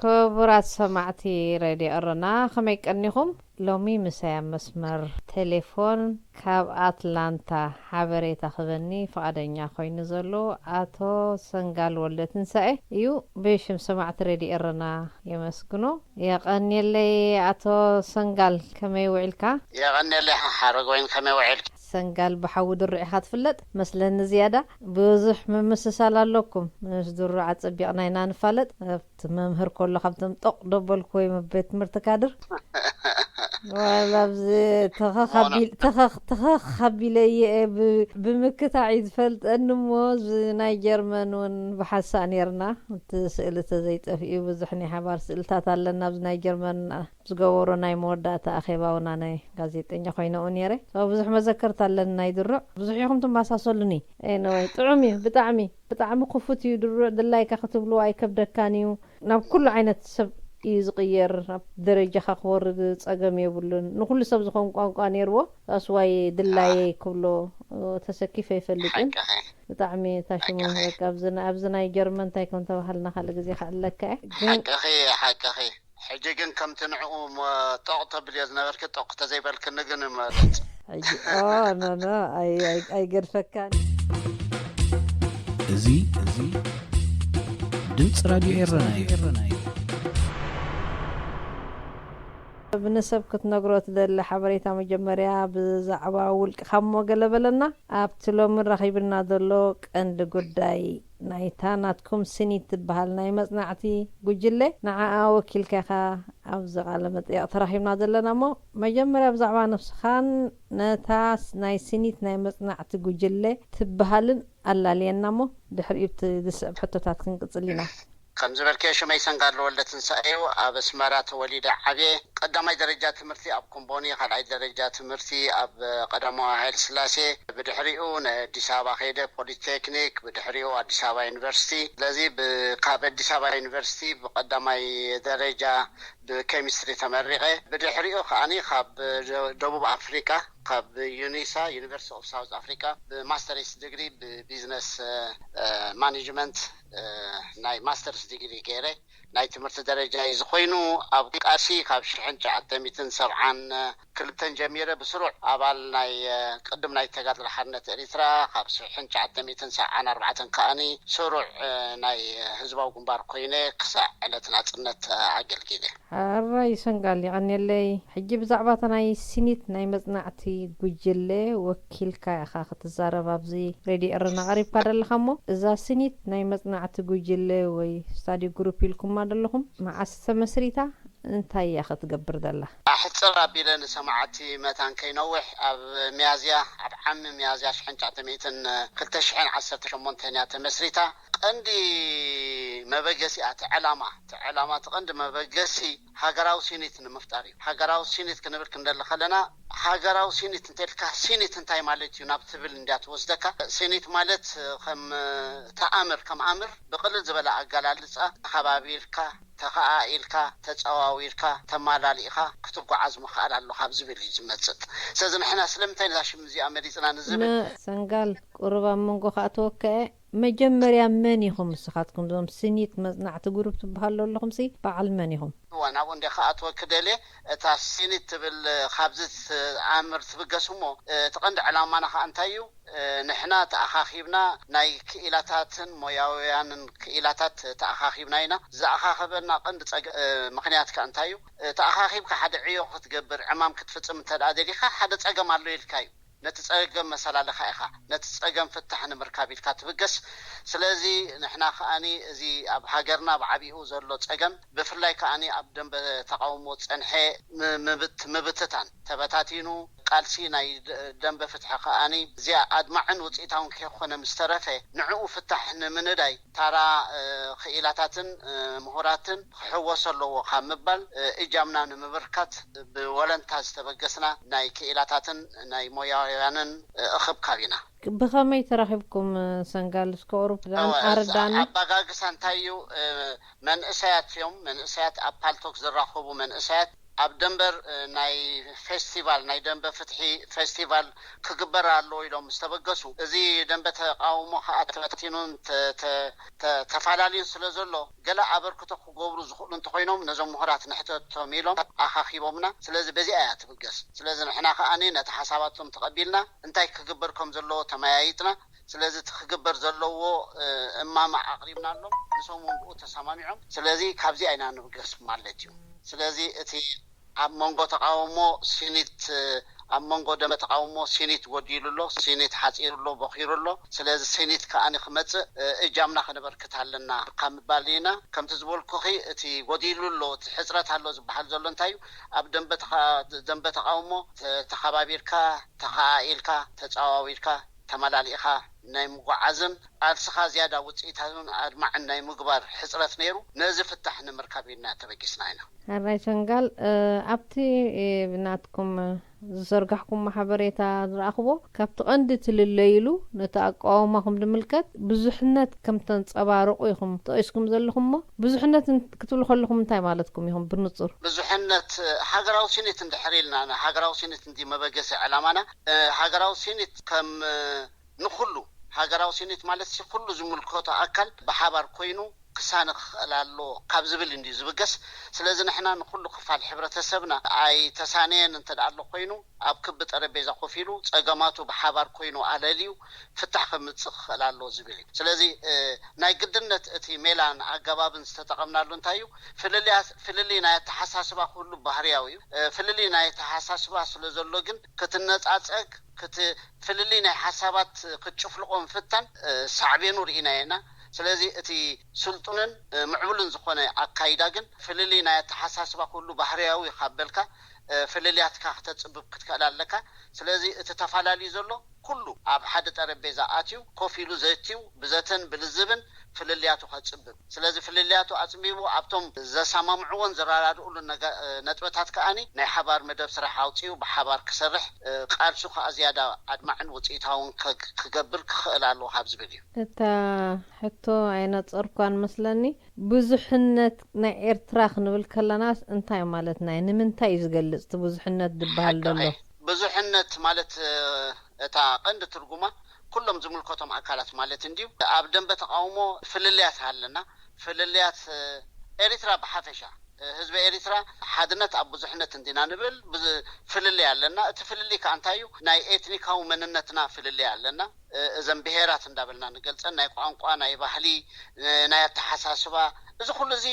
ክቡራት ሰማዕቲ ሬድዮ ኤረና፣ ከመይ ቀኒኹም? ሎሚ ምሳይ ኣብ መስመር ቴሌፎን ካብ ኣትላንታ ሓበሬታ ክበኒ ፍቓደኛ ኮይኑ ዘሎ ኣቶ ሰንጋል ወልደ ትንሳኤ እዩ። ብሽም ሰማዕቲ ሬድዮ ኤረና የመስግኖ። የቐንየለይ ኣቶ ሰንጋል፣ ከመይ ውዒልካ? የቐንየለይ ሓረግ ወይን፣ ከመይ ውዒልካ? ሰንጋል ብሓዊ ድሩዕ ኢኻ ትፍለጥ መስለኒ ዝያዳ። ብዙሕ ምምስሳል ኣለኩም። ምስ ድሩዕ ኣጸቢቕና ኢና ንፋለጥ። ኣብቲ መምህር ከሎ ካብቶም ጦቕ ደበልኩ ወይ ኣብ ቤት ትምህርቲ ካድር። ዋላ ኣብዚ ተኸኽ ኣቢል-፣ ተኸኽ፣ ተኸኽ ኣቢለየ እየ ብ-፣ ብምክታዕ እዩ ዝፈልጠኒ እሞ፣ እዚ ናይ ጀርመን እውን ብሓንሳእ ነይርና። እቲ ስእሊ ተዘይጠፍኡ ብዙሕ ናይ ሓባር ስእልታት ኣለና። ኣብዚ ናይ ጀርመን ዝገበሮ ናይ መወዳእታ ኣኼባ እውን ናይ ጋዜጠኛ ኮይነ እውን ነይረ። So ብዙሕ መዘከርታ ኣለኒ ናይ ድሩዕ። ብዙሕ ኢኹም ትመሳሰሉኒ። Anyway፣ ጥዑም እዩ፣ ብጣዕሚ፣ ብጣዕሚ ክፉት እዩ ድሩዕ። ድላይካ ክትብልዎ ኣይከብደካን እዩ። ናብ ኩሉ ዓይነት ሰብ እዩ ዝቕየር። ናብ ደረጃኻ ክወርድ ጸገም የብሉን። ንኹሉ ሰብ ዝኾን ቋንቋ ነይርዎ። That's why ድላየይ ክብሎ ተሰኪፈ ኣይፈልጥን። ሓቅኺ። ብጣዕሚ እታ ሽሙ ሓቅኺ። በቃ ኣብዚ ና-፣ ኣብዚ ናይ ጀርመን እንታይ ከም ተባሃልና ካልእ ግዜ ክዕለካ እየ። ግን ሓቅኺ፣ ሓቅኺ። ሕጂ ግን ከምቲ ንዕኡ ሞ-፣ ጦቕ ተብልዮ ዝነበርኪ ጦቕ ተዘይበልክኒ ግን እመርጽ። ሕጂ፣ ኦ፣ ኖ፣ ኖ፣ ኣይ-፣ ኣይ-፣ ኣይገድፈካን። እዚ፣ እዚ ድምፂ ራድዮ ኤረና እዩ። ብንሰብ ክትነግሮ ትደሊ ሓበሬታ መጀመርያ ብዛዕባ ውልቅኻ እሞ ገለ በለና። ኣብቲ ሎሚ ረኺብና ዘሎ ቀንዲ ጉዳይ ናይታ ናትኩም ስኒት ትበሃል ናይ መጽናዕቲ ጉጅለ፣ ንዓኣ ወኪልካ ኢኻ ኣብዚ ቃለ መጠይቕ ተራኺብና ዘለና እሞ፣ መጀመርያ ብዛዕባ ነብስኻን ነታ ስ-፣ ናይ ስኒት ናይ መጽናዕቲ ጉጅለ ትበሃልን ኣላልየና እሞ፣ ድሕሪኡ ብቲ ዝስዕብ ሕቶታት ክንቅጽል ኢና። ከም ዝበልክዮ ሽመይ ሰንጋሎ ወልደ ትንሳኤ እዩ። ኣብ ኣስመራ ተወሊደ ዓብየ። ቀዳማይ ደረጃ ትምህርቲ ኣብ ኮምቦኒ፣ ካልኣይ ደረጃ ትምህርቲ ኣብ ቀዳማዊ ሃይለ ስላሴ። ብድሕሪኡ ንኣዲስ ኣበባ ከይደ ፖሊቴክኒክ፣ ብድሕሪኡ ኣዲስ ኣበባ ዩኒቨርሲቲ። ስለዚ ብ-፣ ካብ ኣዲስ ኣበባ ዩኒቨርሲቲ ብቀዳማይ ደረጃ ብኬሚስትሪ ተመሪቐ። ብድሕሪኡ ከኣኒ ካብ ደ-፣ ደቡብ ኣፍሪቃ፣ ካብ ዩኒሳ፣ ዩኒቨርሲቲ ኦፍ ሳውዝ ኣፍሪቃ፣ ብማስተርስ ዲግሪ ብቢዝነስ፣ እ፣ እ፣ ማኔጅመንት፣ እ፣ ናይ ማስተርስ ዲግሪ ገይረ። ናይ ትምህርቲ ደረጃ እዩ ዝኾይኑ። ኣብ ቃልሲ ካብ ሽሕን ትሽዓተ ሚእትን ሰብዓን ክልተን ጀሚረ ብስሩዕ ኣባል ናይ፣ እ፣ ቅድም ናይ ተጋድሎ ሓርነት ኤሪትራ፣ ካብ ሽሕን ትሽዓተ ሚእትን ሰብዓን ኣርባዕተን ከኣኒ ስሩዕ፣ እ፣ ናይ ህዝባዊ ግንባር ኮይነ ክሳዕ ዕለት ናጽነት፣ እ፣ ኣገልጊለ። ሕራይ ሰንጋል፣ የቐንየለይ። ሕጂ ብዛዕባ እታ ናይ ሲኒት ናይ መጽናዕቲ ጉጅለ ወኪልካ ኢኻ ክትዛረብ ኣብዚ ሬድዮ ኤረና ቀሪብካ ዘለኻ እሞ፣ እዛ ሲኒት ናይ መጽናዕቲ ጉጅለ ወይ ስታዲ ግሩፕ ኢልኩማ ዘለኹም፣ መዓስ ተመስሪታ? እንታይ እያ ክትገብር ዘላ? ኣሕጽር ኣቢለ ንሰማዕቲ መታን ከይነውሕ፣ ኣብ ሚያዝያ፣ ኣብ ዓሚ ሚያዝያ ሽሕን ትሽዓተ ሚእትን ክልተ ሽሕን ዓሰርተ ሸሞንተን እያ ተመስሪታ። ቀንዲ መበገሲኣ፣ እቲ ዕላማ፣ እቲ ዕላማ፣ እቲ ቀንዲ መበገሲ ሃገራዊ ሲኒት ንምፍጣር እዩ። ሃገራዊ ሲኒት ክንብል ክንደሊ ከለና፣ ሃገራዊ ሲኒት እንተልካ፣ ሲኒት እንታይ ማለት እዩ ናብ ትብል እንድያ ትወስደካ። ሲኒት ማለት ከም፣ እ፣ ተኣምር፣ ከም ኣምር ብቕልል ዝበለ ኣገላልጻ ተኸባቢርካ፣ ተኸኣኢልካ፣ ተጸዋዊርካ፣ ተማላሊእኻ ክትጓዓዝ ምኽኣል ኣለዎ ካብ ዝብል እዩ ዝመጽእ። ስለዚ ንሕና ስለምንታይ ነዛ ሽም እዚኣ መሪጽና ንዝብል፣ ነ-፣ ሰንጋል ቁሩብ ኣብ መንጎ ከኣትወካ እየ። መጀመርያ መን ኢኹም ንስኻትኩም? እዞም ስኒት መጽናዕቲ ግሩፕ ትበሃሉ ኣለኹም ሲ በዓል መን ኢኹም? እዋ፣ ናብኡ እንደ ከኣትወኪ ደልየ፣ እታ ስኒት ትብል ካብዚ ትኣምር ትብገስ እሞ፣ እቲ ቀንዲ ዕላማና ከኣ እንታይ እዩ? ንሕና ተኣኻኺብና ናይ ክኢላታትን ሞያውያንን ክኢላታት ተኣኻኺብና ኢና። ዝኣኻኸበና ቀንዲ ጸገ-፣ ምኽንያት ከኣ እንታይ እዩ? ተኣኻኺብካ ሓደ ዕዮ ክትገብር፣ ዕማም ክትፍጽም እንተ ደኣ ደሊኻ፣ ሓደ ጸገም ኣሎ ኢልካ እዩ። ነቲ ጸገም መሰላልኻ ኢኻ፣ ነቲ ጸገም ፍታሕ ንምርካብ ኢልካ ትብገስ። ስለዚ ንሕና ከኣኒ እዚ ኣብ ሃገርና ብዓቢኡ ዘሎ ጸገም፣ ብፍላይ ከኣኒ ኣብ ደንበ ተቓውሞ ጸንሐ ም-፣ ምብት-፣ ምብትታን፣ ተበታቲኑ ቃልሲ ናይ ደ-፣ ደንበ ፍትሒ ከኣኒ እዚኣ ኣድማዕን ውጽኢታውን ከይኮነ ምስ ተረፈ፣ ንዕኡ ፍታሕ ንምንዳይ ታራ፣ እ፣ ክኢላታትን፣ እ፣ ምሁራትን ክሕወስ ኣለዎ ካብ ምባል፣ እ፣ እጃምና ንምብርካት ብወለንታ ዝተበገስና ናይ ክኢላታትን ናይ ሞያውያንን፣ እ፣ እኽብካብ ኢና። ብኸመይ ተራኺብኩም፣ እ፣ ሰንጋል? እስከ ቁሩብ እወ፣ ኣረዳኒ። ኣባጋግሳ እንታይ እዩ? እ፣ መንእሰያት እዮም። መንእሰያት ኣብ ፓልቶክ ዝራኸቡ መንእሰያት ኣብ ደንበር ናይ ፌስቲቫል፣ ናይ ደንበ ፍትሒ ፌስቲቫል ክግበር ኣለዎ ኢሎም ዝተበገሱ፣ እዚ ደንበ ተቃውሞ ከዓ ተበቲኑን ተፈላለዩን ስለ ዘሎ፣ ገለ ኣበርክቶ ክገብሩ ዝኽእሉ እንተኮይኖም ነዞም ምሁራት ንሕተቶም ኢሎም ኣኻኺቦምና። ስለዚ በዚኣ እያ ትብገስ። ስለዚ ንሕና ከዓኒ ነቲ ሓሳባቶም ተቐቢልና እንታይ ክግበር ከም ዘለዎ ተመያይጥና። ስለዚ እቲ ክግበር ዘለዎ እማመ ኣቕሪብናሎም፣ ንሶም እውን ብኡ ተሰማሚዖም። ስለዚ ካብዚኣ ኢና ንብገስ ማለት እዩ። ስለዚ እቲ ኣብ መንጎ ተቃውሞ ሲኒት ኣብ መንጎ ደመ ተቃውሞ ሲኒት ጎዲሉ ኣሎ፣ ሲኒት ሓፂሩ ኣሎ፣ ቦኺሩ ኣሎ። ስለዚ ሲኒት ከዓኒ ክመፅእ እጃምና ከነበርክት ኣለና ካብ ምባል ኢና። ከምቲ ዝበልኩኺ እቲ ጎዲሉ ኣሎ፣ እቲ ሕፅረት ኣሎ ዝበሃል ዘሎ እንታይ እዩ? ኣብ ደንበ ተቃውሞ ተኸባቢርካ፣ ተኸኣኢልካ፣ ተፀዋዊርካ፣ ተመላሊእኻ ናይ ምጉዓዝን ቃልስኻ ዝያዳ ውፅኢታውን ኣድማዕን ናይ ምግባር ሕፅረት ነይሩ። ነዚ ፍታሕ ንምርካብ ኢልና ተበጊስና ኢና። ሕራይ ሸንጋል፣ ኣብቲ ብናትኩም ዝዘርጋሕኩም ሓበሬታ ዝረኣኽዎ፣ ካብቲ ቀንዲ ትልለይሉ ነቲ ኣቃውማኹም ዝምልከት ብዙሕነት ከም ተንጸባርቑ ኢኹም ጠቒስኩም ዘለኹም። እሞ ብዙሕነት ክትብሉ ከለኹም እንታይ ማለትኩም ኢኹም ብንጹር? ብዙሕነት፣ ሃገራዊ ሲኒት እንድሕር ኢልና፣ ሃገራዊ ሲኒት እንዲ መበገሲ ዕላማና፣ ሃገራዊ ሲኒት ከም ንኹሉ፣ ሃገራዊ ሲኒት ማለት ኩሉ ዝምልከቶ ኣካል ብሓባር ኮይኑ ክሳነ ክኽእል ኣለዎ ካብ ዝብል እንድዩ ዝብገስ። ስለዚ ንሕና ንኹሉ ክፋል ሕብረተሰብና ኣይተሳነየን እንተ ደኣ ኣሎ ኮይኑ፣ ኣብ ክቢ ጠረጴዛ ኮፍ ኢሉ ጸገማቱ ብሓባር ኮይኑ ኣለልዩ ፍታሕ ከምጽእ ክኽእል ኣለዎ ዝብል እዩ። ስለዚ ናይ ግድነት እቲ ሜላን ኣገባብን ዝተጠቐምናሉ እንታይ እዩ? ፍልልይ ናይ ኣተሓሳስባ ክህሉ ባህርያዊ እዩ። ፍልልይ ናይ ኣተሓሳስባ ስለ ዘሎ ግን ክትነጻጸግ፣ ፍልልይ ናይ ሓሳባት ክትጭፍልቖ ምፍታን ሳዕቤኑ ርኢናዮ ኢና። ስለዚ እቲ ስልጡንን ምዕቡልን ዝኾነ ኣካይዳ ግን ፍልልይ ናይ ኣተሓሳስባ ኩሉ ባህርያዊ ካብ በልካ ፍልልያትካ ክተጽብብ ክትክእል ኣለካ። ስለዚ እቲ ተፈላለዩ ዘሎ ኩሉ ኣብ ሓደ ጠረጴዛ ኣትዩ ኮፍ ኢሉ ዘትዩ ብዘተን ብልዝብን ፍልልያቱ ከጽብብ። ስለዚ ፍልልያቱ ኣጽቢቡ ኣብቶም ዘሰማምዕዎን ዘረዳድእሉን ነጥበታት ከኣኒ ናይ ሓባር መደብ ስራሕ ኣውጺኡ ብሓባር ክሰርሕ፣ ቃልሱ ከኣ ዝያዳ ኣድማዕን ውጽኢታውን ክገብር ክኽእል ኣለዎ ካብ ዝብል እዩ። እታ ሕቶ ኣይነጸርኳን መስለኒ። ብዙሕነት ናይ ኤርትራ ክንብል ከለናስ እንታይ ማለትና እዩ? ንምንታይ እዩ ዝገልጽ እቲ ብዙሕነት ዝበሃል ዘሎ? ብዙሕነት ማለት እታ ቀንዲ ትርጉማ ኩሎም ዝምልከቶም ኣካላት ማለት እንድዩ። ኣብ ደንበ ተቃውሞ ፍልልያት ኣለና። ፍልልያት ኤሪትራ ብሓፈሻ፣ ህዝቢ ኤሪትራ ሓድነት ኣብ ብዙሕነት እንዲና ንብል። ፍልልይ ኣለና። እቲ ፍልልይ ከዓ እንታይ እዩ? ናይ ኤትኒካዊ መንነትና ፍልልይ ኣለና። እዘን ብሄራት እንዳበልና ንገልፀን፣ ናይ ቋንቋ፣ ናይ ባህሊ፣ ናይ ኣተሓሳስባ፣ እዚ ኩሉ እዚ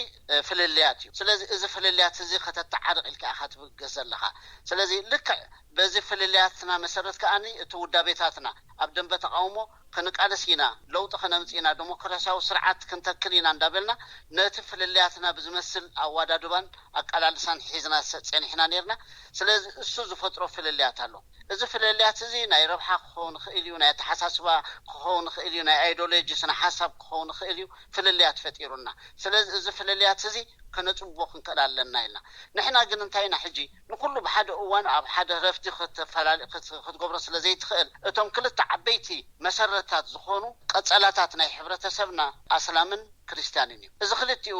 ፍልልያት እዩ። ስለዚ እዚ ፍልልያት እዚ ከተተዓርቕ ኢልካ ኢኻ ትብገስ ዘለኻ። ስለዚ ልክዕ በዚ ፍልልያትና መሰረት ከኣኒ እቲ ውዳቤታትና ኣብ ደንበ ተቃውሞ ክንቃለስ ኢና፣ ለውጢ ከነምጽእ ኢና፣ ዲሞክራሲያዊ ስርዓት ክንተክል ኢና እንዳበልና ነቲ ፍልልያትና ብዝመስል ኣዋዳድባን ኣቀላልሳን ሒዝና ጸኒሕና ነርና። ስለዚ እሱ ዝፈጥሮ ፍልልያት ኣሎ። እዚ ፍልልያት እዚ ናይ ረብሓ ክኸውን ይኽእል እዩ፣ ናይ ኣተሓሳስባ ክኸውን ይኽእል እዩ፣ ናይ ኣይዲዮሎጂ ስነ ሓሳብ ክኸውን ይኽእል እዩ። ፍልልያት ፈጢሩና። ስለዚ እዚ ፍልልያት እዚ ከነጽብቦ ክንክእል ኣለና ኢልና። ንሕና ግን እንታይ ኢና ሕጂ ንኩሉ ብሓደ እዋን ኣብ ሓደ ረፍዲ ክትጎብሮ ስለ ዘይትኽእል፣ እቶም ክልተ ዓበይቲ መሰረታት ዝኾኑ ቀጸላታት ናይ ሕብረተሰብና ኣስላምን ክርስትያንን እዩ። እዚ ክልቲኡ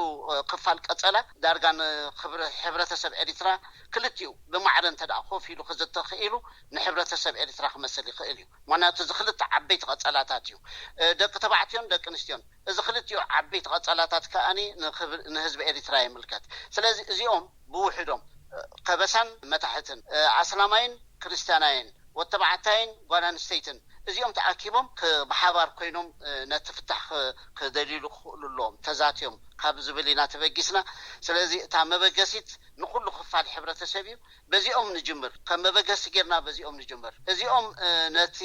ክፋል ቀጸላ ዳርጋ ንሕብረተሰብ ኤሪትራ ክልቲኡ ብማዕረ እንተ ደኣ ኮፍ ኢሉ ክዝተ ክኢሉ ንሕብረተሰብ ኤሪትራ ክመስል ይኽእል እዩ። ምክንያቱ እዚ ክልተ ዓበይቲ ቀጸላታት እዩ። ደቂ ተባዕትዮን ደቂ ኣንስትዮን እዚ ክልቲኡ ዓበይቲ ቀጸላታት ከኣኒ ንህዝቢ ኤሪትራ ይምልከት። ስለዚ እዚኦም ብውሕዶም ከበሳን መታሕትን ኣስላማይን ክርስትያናይን ወተባዕታይን ጓል ኣንስተይትን እዚኦም ተኣኪቦም ብሓባር ኮይኖም ነቲ ፍታሕ ክደልይሉ ክኽእሉ ኣለዎም ተዛትዮም ካብ ዝብል ኢና ተበጊስና። ስለዚ እታ መበገሲት ንኩሉ ክፋል ሕብረተሰብ እዩ። በዚኦም ንጅምር፣ ከም መበገሲ ጌርና በዚኦም ንጅምር። እዚኦም ነቲ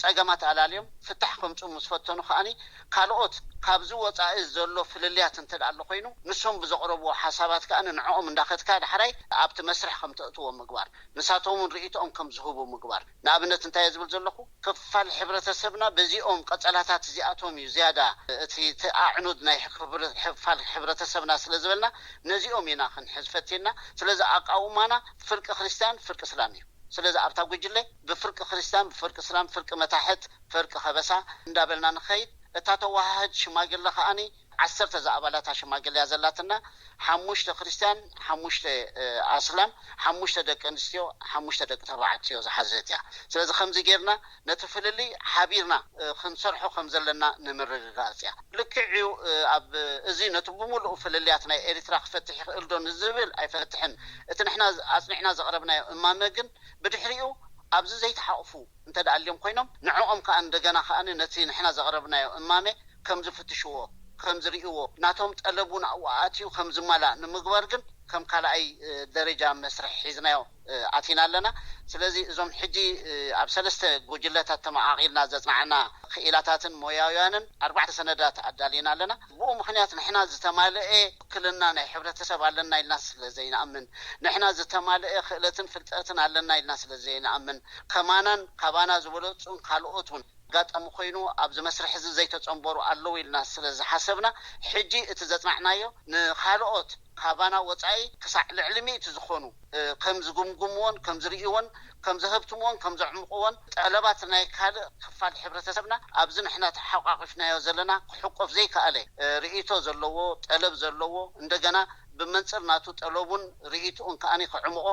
ጸገማት ኣላልዮም ፍታሕ ከምጽኡ ምስ ፈተኑ ከኣኒ ካልኦት ካብዚ ወጻኢ ዘሎ ፍልልያት እንተ ደኣ ኣሎ ኮይኑ ንሶም ብዘቕረብዎ ሓሳባት ከኣ ንዕኦም እንዳኸድካ ዳሕራይ ኣብቲ መስርሕ ከም ተእትዎ ምግባር፣ ንሳቶም እውን ርእይቶኦም ከም ዝህቡ ምግባር። ንኣብነት እንታይ እየ ዝብል ዘለኹ? ክፋል ሕብረተሰብና በዚኦም ቀጸላታት እዚኣቶም እዩ ዝያዳ እቲ ኣዕኑድ ናይ ክፋል ሕብረተሰብና ስለ ዝበልና ነዚኦም ኢና ክንሕዝ ፈቲና። ስለዚ ኣቃውማና ፍርቂ ክርስትያን ፍርቂ እስላም እዩ። ስለዚ ኣብታ ጉጅለ ብፍርቂ ክርስትያን ብፍርቂ እስላም ፍርቂ መታሕት ፍርቂ ከበሳ እንዳበልና ንኸይድ። እታ ተወሃህድ ሽማግለ ከኣኒ ዓሰርተ ዝኣባላታ ሽማግለያ ዘላትና፣ ሓሙሽተ ክርስትያን፣ ሓሙሽተ ኣስላም፣ ሓሙሽተ ደቂ ኣንስትዮ፣ ሓሙሽተ ደቂ ተባዕትዮ ዝሓዘት እያ። ስለዚ ከምዚ ጌርና ነቲ ፍልልይ ሓቢርና ክንሰርሖ ከም ዘለና ንምርግጋጽ እያ። ልክዕ እዩ። ኣብ እዚ ነቲ ብምሉእ ፍልልያት ናይ ኤርትራ ክፈትሕ ይኽእል ዶ ንዝብል ኣይፈትሕን። እቲ ንሕና ኣጽኒዕና ዘቕረብናዮ እማመ ግን ብድሕሪኡ ኣብዚ ዘይተሓቑፉ እንተ ደኣ ኣልዮም ኮይኖም፣ ንዕኦም ከኣ እንደገና ከኣ ነቲ ንሕና ዘቕረብናዮ እማመ ከም ዝፍትሽዎ፣ ከም ዝርእይዎ፣ ናቶም ጠለብ እውን ኣብኡ ኣትዩ ከም ዝማላእ ንምግባር ግን ከም ካልኣይ ደረጃ መስርሕ ሒዝናዮ ኣቲና ኣለና። ስለዚ እዞም ሕጂ ኣብ ሰለስተ ጉጅለታት ተመቓቒልና ዘጽናዕና ክኢላታትን ሞያውያንን ኣርባዕተ ሰነዳት ኣዳሊና ኣለና። ብኡ ምኽንያት ንሕና ዝተማልአ ውክልና ናይ ሕብረተሰብ ኣለና ኢልና ስለ ዘይንኣምን፣ ንሕና ዝተማልአ ክእለትን ፍልጠትን ኣለና ኢልና ስለ ዘይንኣምን፣ ከማናን ካባና ዝበለጹን ካልኦት እውን ኣጋጣሚ ኮይኑ ኣብዚ መስርሕ እዚ ዘይተጸንበሩ ኣለዉ ኢልና ስለ ዝሓሰብና፣ ሕጂ እቲ ዘጽናዕናዮ ንኻልኦት ካባና ወጻኢ ክሳዕ ልዕሊ ሚእቲ ዝኾኑ ከም ዝግምግምዎን ከም ዝርእይዎን ከም ዘህብትምዎን ከም ዘዕምቕዎን ጠለባት ናይ ካልእ ክፋል ሕብረተሰብና ኣብዚ ንሕና ተሓቋቒፍናዮ ዘለና ክሕቆፍ ዘይከኣለ ርእይቶ ዘለዎ፣ ጠለብ ዘለዎ፣ እንደገና ብመንጽር ናቱ ጠለቡን ርእይትኡን ከኣኒ ክዕምቖ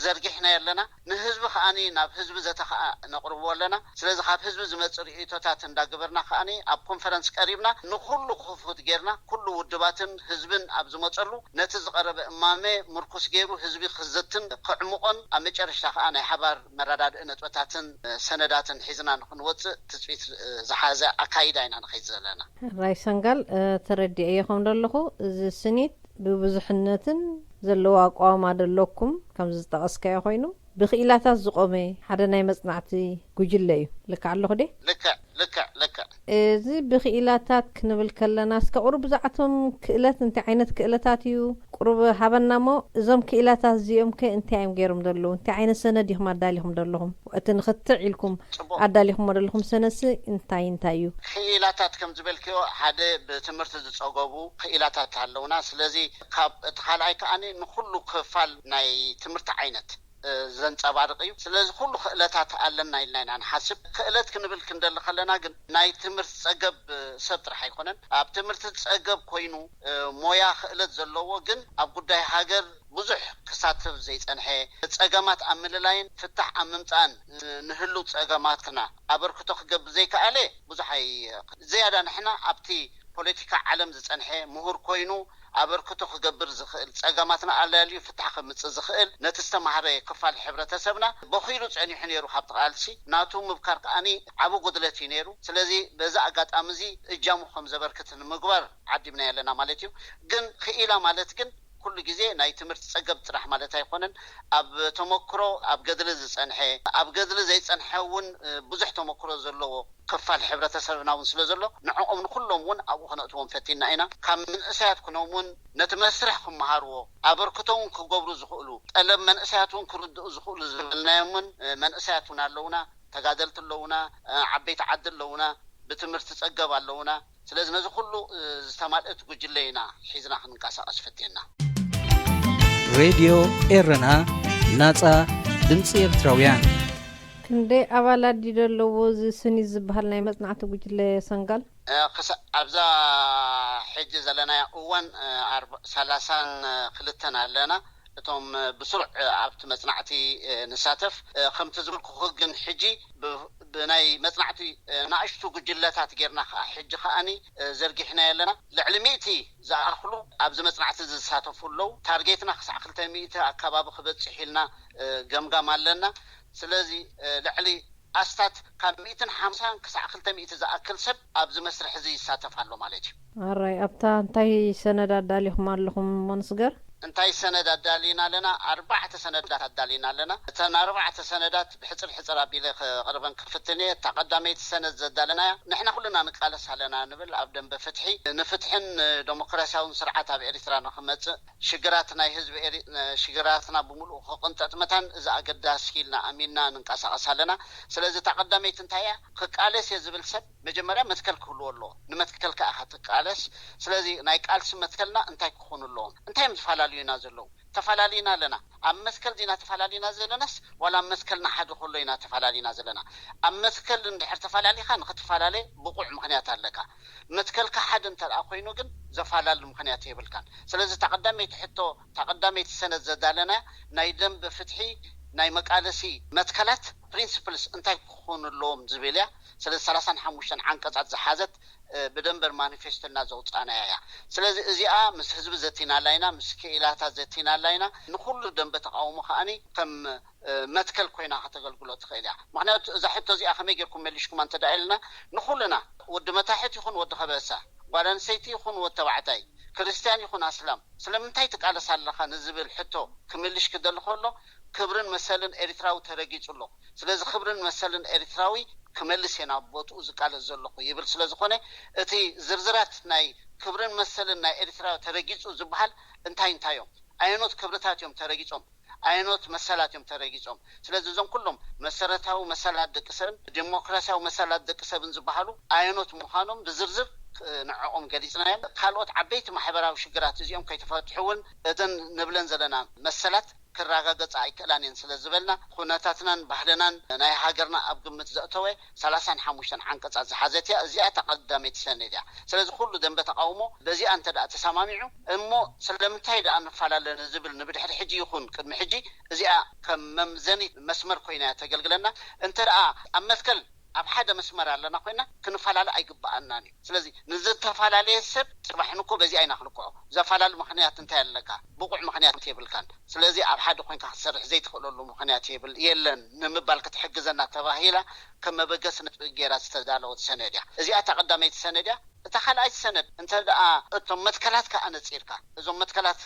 ዘርጊሕናዮ ኣለና። ንህዝቢ ከኣኒ ናብ ህዝቢ ዘተ ከኣ ነቕርቦ ኣለና። ስለዚ ካብ ህዝቢ ዝመጽእ ርእይቶታት እንዳገበርና ከኣኒ ኣብ ኮንፈረንስ ቀሪብና ንኹሉ ክፉት ጌርና ኩሉ ውድባትን ህዝብን ኣብ ዝመጸሉ ነቲ ዝቐረበ እማመ ምርኩስ ገይሩ ህዝቢ ክዘትን ክዕምቖን ኣብ መጨረሽታ ከኣ ናይ ሓባር መረዳድኢ ነጥበታትን ሰነዳትን ሒዝና ንክንወጽእ ትጽቢት ዝሓዘ ኣካይዳ ኢና ንኸይድ ዘለና። ራይ ሰንጋል፣ ተረዲኤዮ ከም ዘለኹ፣ እዚ ስኒት ብብዙሕነትን ዘለዎ ኣቋውማ ደለኩም፣ ከም ዝጠቐስካዮ ኮይኑ፣ ብክኢላታት ዝቆመ ሓደ ናይ መጽናዕቲ ጉጅለ እዩ። ልክዕ ኣለኹ ደ? ልክዕ፣ ልክዕ፣ ልክዕ። እዚ ብክኢላታት ክንብል ከለና፣ እስከ ቁሩብ ብዛዕቶም ክእለት፣ እንታይ ዓይነት ክእለታት እዩ? ቁሩብ ሃበና እሞ፣ እዞም ክኢላታት እዚኦም ከ እንታይ እዮም ገይሮም ዘለዉ? እንታይ ዓይነት ሰነድ ኢኹም ኣዳሊኹም ዘለኹም? እቲ ንኽትዕ ኢልኩም ኣዳሊኹሞ ዘለኹም ሰነድሲ እንታይ እንታይ እዩ? ክኢላታት ከም ዝበልክዮ፣ ሓደ ብትምህርቲ ዝጸገቡ ክኢላታት ኣለውና። ስለዚ ካብ እቲ ካልኣይ ከኣ ንኹሉ ክፋል ናይ ትምህርቲ ዓይነት ዘንጸባርቕ እዩ። ስለዚ ኩሉ ክእለታት ኣለና ኢልና ኢና ንሓስብ። ክእለት ክንብል ክንደሊ ከለና ግን ናይ ትምህርቲ ጸገብ ሰብ ጥራሕ ኣይኮነን። ኣብ ትምህርቲ ጸገብ ኮይኑ ሞያ ክእለት ዘለዎ ግን ኣብ ጉዳይ ሃገር ብዙሕ ክሳተፍ ዘይጸንሐ፣ ጸገማት ኣብ ምልላይን ፍታሕ ኣብ ምምጻእን ንህሉ ጸገማትና ኣበርክቶ ክገብር ዘይከኣለ ብዙሕ ኣይ-፣ ዝያዳ ንሕና ኣብቲ ፖለቲካ ዓለም ዝጸንሐ ምሁር ኮይኑ ኣበርክቶ ክገብር ዝኽእል፣ ጸገማትና ኣላልዩ ፍታሕ ከምጽእ ዝኽእል፣ ነቲ ዝተማህረ ክፋል ሕብረተሰብና በኺሉ ጸኒሑ ነይሩ። ካብቲ ቃልሲ ናቱ ምብካር ከኣኒ ዓቢ ጉድለት እዩ ነይሩ። ስለዚ በዚ ኣጋጣሚ እዚ እጃሙ ከም ዘበርክት ንምግባር ዓዲምና ኣለና ማለት እዩ። ግን ክኢላ ማለት ግን ኩሉ ግዜ ናይ ትምህርቲ ጸገብ ጥራሕ ማለት ኣይኮነን። ኣብ ተመክሮ፣ ኣብ ገድሊ ዝጸንሐ፣ ኣብ ገድሊ ዘይጸንሐ እውን ብዙሕ ተመክሮ ዘለዎ ክፋል ሕብረተሰብና እውን ስለ ዘሎ፣ ንዕኦም ንኩሎም እውን ኣብኡ ክነእትዎም ፈቲና ኢና። ካብ መንእሰያት ኩኖም እውን ነቲ መስርሕ ክመሃርዎ፣ ኣበርክቶ እውን ክገብሩ ዝኽእሉ፣ ጠለብ መንእሰያት እውን ክርድኡ ዝኽእሉ ዝበልናዮም እውን መንእሰያት እውን ኣለውና፣ ተጋደልቲ ኣለውና፣ ዓበይቲ ዓዲ ኣለውና፣ ብትምህርቲ ጸገብ ኣለውና። ስለዚ ነዚ ኩሉ ዝተማልእት ጉጅለ ኢና ሒዝና ክንንቀሳቐስ ፈቲና። ሬድዮ ኤረና፣ ናጻ ድምጺ ኤርትራውያን። ክንደይ ኣባላት ድዩ ዘለዎ እዚ ስኒት ዝበሃል ናይ መጽናዕቲ ጉጅለ ሰንጋል? እ፣ ክሳ-፣ ኣብዛ ሕጂ ዘለናያ እዋን፣ እ፣ ኣርባ-፣ ሰላሳን ክልተን ኣለና። እቶም፣ እ፣ ብስሩዕ፣ እ፣ ኣብቲ መጽናዕቲ፣ እ፣ ንሳተፍ፣ እ፣ ከምቲ ዝበልኩኹ ግን ሕጂ ብ-፣ ብናይ መጽናዕቲ፣ እ፣ ናእሽቱ ጉጅለታት ጌርና ከኣ ሕጂ ከኣኒ፣ እ፣ ዘርጊሕናዮ ኣለና። ልዕሊ ሚእቲ ዝኣኽሉ ኣብዚ መጽናዕቲ ዝሳተፉ ኣለዉ። ታርጌትና ክሳዕ ክልተ ሚእቲ ኣካባቢ ክበጽሕ ኢልና፣ እ፣ ገምጋም ኣለና። ስለዚ፣ እ፣ ልዕሊ ኣስታት ካብ ሚእትን ሓምሳን ክሳዕ ክልተ ሚእቲ ዝኣክል ሰብ ኣብዚ መስርሕ እዚ ይሳተፍ ኣሎ ማለት እዩ። ኣራይ፣ ኣብታ እንታይ ሰነድ ኣዳሊኹም ኣለኹም እሞ ንስገር? እንታይ ሰነድ ኣዳሊና ኣለና? ኣርባዕተ ሰነዳት ኣዳሊና ኣለና። እተን ኣርባዕተ ሰነዳት ብሕጽር ሕጽር ኣቢለ ከቕርበን ክፍትን እየ። እታ ቀዳመይቲ ሰነድ ዘዳለናያ፣ ንሕና ኩልና ንቃለስ ኣለና ንብል ኣብ ደንበ ፍትሒ። ንፍትሕን ንደሞክራሲያውን ስርዓት ኣብ ኤርትራ ንኽመጽእ፣ ሽግራት ናይ ህዝቢ ኤሪ-፣ ሽግራትና ብምሉኡ ክቕንጠጥ መታን እዚ ኣገዳሲ ኢልና ኣሚንና ንንቀሳቐስ ኣለና። ስለዚ እታ ቀዳመይቲ እንታይ እያ? ክቃለስ እየ ዝብል ሰብ መጀመርያ መትከል ክህልዎ ኣለዎ። ንመትከል ከኣ ክትቃለስ። ስለዚ ናይ ቃልሲ መትከልና እንታይ ክኾኑ ኣለዎም? እንታይ እዮም ዝፈላለዩ? ኢና ዘለዉ። ተፈላለና ኣለና። ኣብ መትከል ዲና ተፈላለና ዘለናስ ዋላ ኣብ መትከልና ሓደ ከሎ ኢና ተፈላለና ዘለና? ኣብ መትከል እንድሕር ተፈላለኻ ንክትፈላለ ብቑዕ ምኽንያት ኣለካ። መትከልካ ሓደ እንተ ደኣ ኮይኑ ግን ዘፋላሊ ምኽንያት የብልካን። ስለዚ እታ ቀዳመይቲ ሕቶ፣ እታ ቀዳመይቲ ሰነድ ዘዳለና ናይ ደንበ ፍትሒ ናይ መቃለሲ መትከላት ፕሪንስፕልስ እንታይ ክኾኑ ኣለዎም ዝብል እያ። ስለዚ ሰላሳን ሓሙሽተን ዓንቀጻት ዝሓዘት ብደንበር ማኒፌስቶና ዘውፃእናያ እያ። ስለዚ እዚኣ ምስ ህዝቢ ዘቲናላ ኢና፣ ምስ ክኢላታት ዘቲናላ ኢና። ንኩሉ ደንበ ተቃውሞ ከዓኒ ከም መትከል ኮይና ከተገልግሎ ትኽእል እያ። ምክንያቱ እዛ ሕቶ እዚኣ ከመይ ጌርኩም መሊሽኩማ እንተ ኢልና ንኩልና ወዲ መታሕት ይኹን ወዲ ከበሳ፣ ጓል ኣንሰይቲ ይኹን ወዲ ተባዕታይ፣ ክርስትያን ይኹን ኣስላም ስለምንታይ ትቃለስ ኣለኻ ንዝብል ሕቶ ክምልሽ ክደሊ ከሎ ክብርን መሰልን ኤርትራዊ ተረጊጹ ኣሎ። ስለዚ ክብርን መሰልን ኤርትራዊ ክመልስ እየ ናብ ቦትኡ ዝቃለስ ዘለኹ ይብል ስለ ዝኾነ እቲ ዝርዝራት ናይ ክብርን መሰልን ናይ ኤርትራዊ ተረጊጹ ዝበሃል እንታይ እንታይ እዮም? ኣየኖት ክብርታት እዮም ተረጊጾም? ኣየኖት መሰላት እዮም ተረጊጾም? ስለዚ እዞም ኩሎም መሰረታዊ መሰላት ደቂ ሰብን ዲሞክራሲያዊ መሰላት ደቂ ሰብን ዝበሃሉ ኣየኖት ምዃኖም ብዝርዝር ንዕኦም ገሊጽናዮም። ካልኦት ዓበይቲ ማሕበራዊ ሽግራት እዚኦም ከይተፈትሑ እውን እተን ንብለን ዘለና መሰላት ክረጋገጻ ኣይክእላን እየን ስለ ዝበልና ኩነታትናን ባህልናን ናይ ሃገርና ኣብ ግምት ዘእተወ ሰላሳን ሓሙሽተን ዓንቀጻት ዝሓዘት እያ። እዚኣ እታ ቀዳመይቲ ሰነድ እያ። ስለዚ ኩሉ ደንበ ተቃውሞ በዚኣ እንተ ደኣ ተሰማሚዑ እሞ ስለምንታይ ደኣ ንፈላለ ንዝብል ንብድሕሪ ሕጂ ይኹን ቅድሚ ሕጂ እዚኣ ከም መምዘኒ መስመር ኮይና እያ ተገልግለና። እንተ ደኣ ኣብ መትከል ኣብ ሓደ መስመር ኣለና ኮይና ክንፈላለ ኣይግበኣናን እዩ። ስለዚ ንዝተፈላለየ ሰብ ጽባሕ ንኮ በዚኣ ኢና ክንክዖ። ዘፋላሊ ምኽንያት እንታይ ኣለካ? ብቑዕ ምኽንያት የብልካን። ስለዚ ኣብ ሓደ ኮይንካ ክትሰርሕ ዘይትኽእለሉ ምኽንያት የብል የለን ንምባል ክትሕግዘና ተባሂላ ከም መበገሲ ነጥቢ ገይራ ዝተዳለወት ሰነድ እያ። እዚኣ እታ ቀዳመይቲ ሰነድ እያ። እታ ካልኣይቲ ሰነድ እንተ ደኣ እቶም መትከላት ከኣ ነጺርካ እዞም መትከላት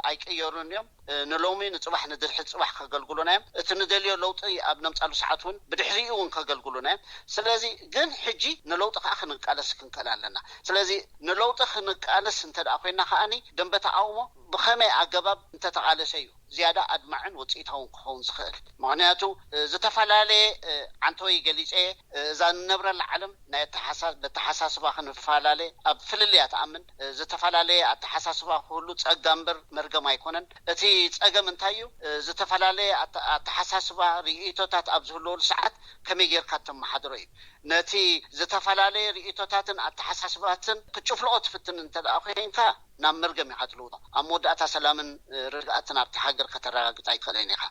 ኣይቅየሩን እዮም። ንሎሚ ንጽባሕ ንድርሒ ጽባሕ ከገልግሉና እዮም። እቲ ንደልዮ ለውጢ ኣብ ነምጻሉ ሰዓት እውን ብድሕሪኡ እውን ከገልግሉና እዮም። ስለዚ ግን ሕጂ ንለውጢ ከዓ ክንቃለስ ክንክእል ኣለና። ስለዚ ንለውጢ ክንቃለስ እንተ ደኣ ኮይና ከዓኒ ደንበ ተቃውሞ ብኸመይ ኣገባብ እንተተቃለሰ እዩ ዝያዳ ኣድማዕን ውፅኢታውን ክኸውን ዝኽእል? ምክንያቱ ዝተፈላለየ ዓንተወይ ገሊፀ እዛ ንነብረላ ዓለም ናይ ኣተሓሳስባ ክንፈላለ ኣብ ፍልልያ ትኣምን። ዝተፈላለየ ኣተሓሳስባ ክህሉ ጸጋ እምበር መርገም ኣይኮነን። እቲ ጸገም እንታይ እዩ? ዝተፈላለየ ኣተሓሳስባ ርእይቶታት ኣብ ዝህልወሉ ሰዓት ከመይ ጌርካ ተመሓድሮ እዩ። ነቲ ዝተፈላለየ ርእይቶታትን ኣተሓሳስባትን ክጭፍልቆ ትፍትን እንተ ደኣ ኮይንካ ናብ መርገም ኢኻ ትልውጦ። ኣብ መወዳእታ ሰላምን ርግኣትን ኣብቲ ሃገር ከተረጋግጽ ኣይትኽእልን ኢኻ።